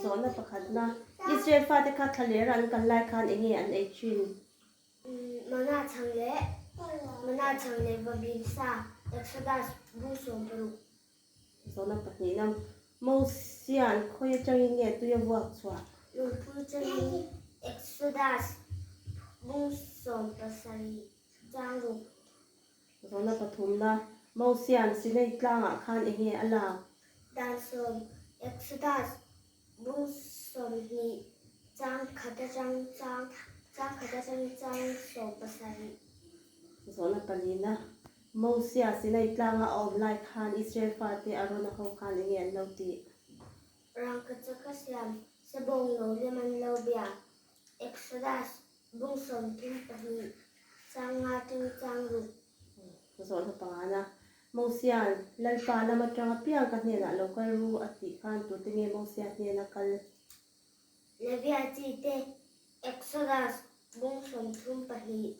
Zawhna pakhatna, Israel fate kha thlalera an kal lai khan enge an ei thin? Mana chhang leh Mana chhang leh Vabin sa, Exodus bung 60. Zawhna pahnihna, Mosia'n khawi atangin nge tui a vuak chhuah? Lungpui atangin Exodus bung 70 chang ruk. Zawhna pathumna, Mosia'n Sinai tlangah khan enge a lak? Dan 10, Exodus bung 20 chang khat atang chang chang khat atang chang 17. Zawhna palina, Mosia Sinai tlanga a awm lai khan Israel fate Arona ho khan enge an lo tih? Rangkachak a siam, Sabawng no lem an lo bia, Exodus bung 32 chang nga tang chang ruk. Zawhna pangana, Mosia'n Lalpa lam atanga piang ka hnenah lo kal ru a tih khan tute nge Mosia hnena kal? Levia chi te, Exodus bung 32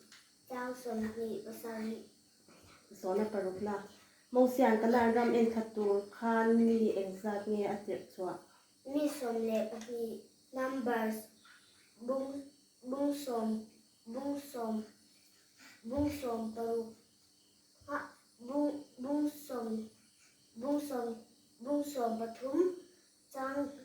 chang 27. Zawhna parukna, Mosia'n Kanaan ram enkhat tur khan mi engzat nge a tirh chhuah? Mi 12, Numbers bung bung sawm bung sawm bung 16 a bung bung sawm bung sawm bung 13 chang.